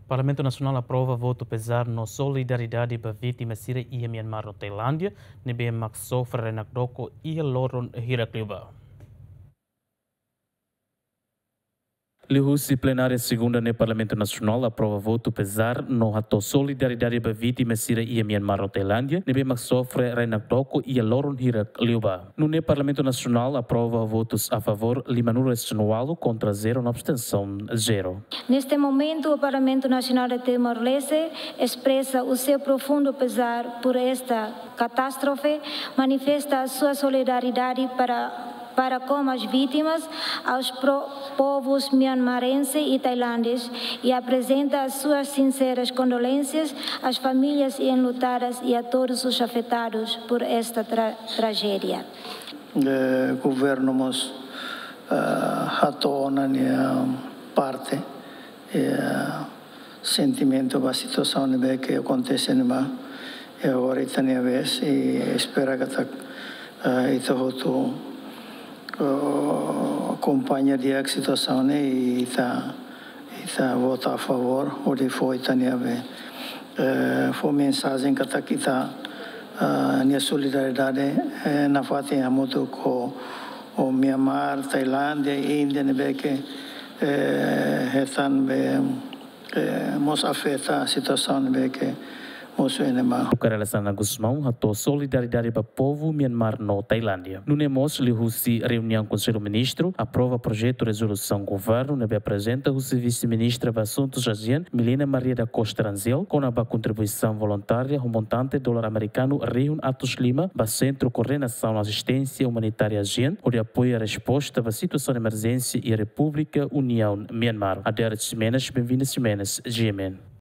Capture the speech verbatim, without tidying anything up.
Parlamentu Nasionál aprova votu pezar no solidariedade ba vítima sira iha Myanmar no Tailándia, ne'ebé mak sofre rai-nakdoko iha loron hirak liubá. Liuhusi plenária segunda ne'e Parlamentu Nasionál aprova votu pezar no hato'o solidariedade ba vítima sira iha Myanmar no Tailándia, ne'ebé mak sofre rai-nakdoko iha loron hirak liubá. Nune'e Parlamentu Nasionál aprova votus a favór lima-nulu-resin-ualu kontra zero no abstensaun zero. Neste momento, o Parlamento Nacional de Timor-Leste expressa o seu profundo pesar por esta catástrofe, manifesta a sua solidariedade para, para com as vítimas, aos pro-, povos mianmarense e tailandês e apresenta as suas sinceras condolências às famílias enlutadas e a todos os afetados por esta tra-, tragédia. Eh, governu mós, eh, hato'o ona nia parte, eh, sentimentu ba situasaun ne'ebé ke akontese ne'ebá. I agora ita-nia vez, i espera katak, eh, ita hotu, eh, akompaña di'ak situasaun ne'e, i ita, ita vota a favór, hodi fó ita-nia be, eh, fó mensajen katak ita, eh, nia solidariedade, eh, nafatin hamutuk ho, ho Myanmar, Tailándia, Índia, ne'ebé ke, eh, hetan be, eh, mós afeta situasaun ne'ebé ke mosu iha ne'ebá. Tuku Rala Xanana Gusmão hato'o solidariedade ba povu Myanmar no Tailándia. Nune'e mós liuhusi reuniaun Konsellu Ministru aprova projetu rezolusaun governu ne'ebé aprezenta husi Vise-Ministra ba Asuntus ASEAN, Milena Maria da Costa Rangel, kona-ba kontribuisaun voluntária ho montante dolar amerikanu rihun atus lima ba Sentru Koordenasaun Asisténsia Umanitária ASEAN, hodi apoia resposta ba situasaun emerjénsia iha Repúblika Uniaun Myanmar. Adérito Ximenes, Benvinda Ximenes, G M N.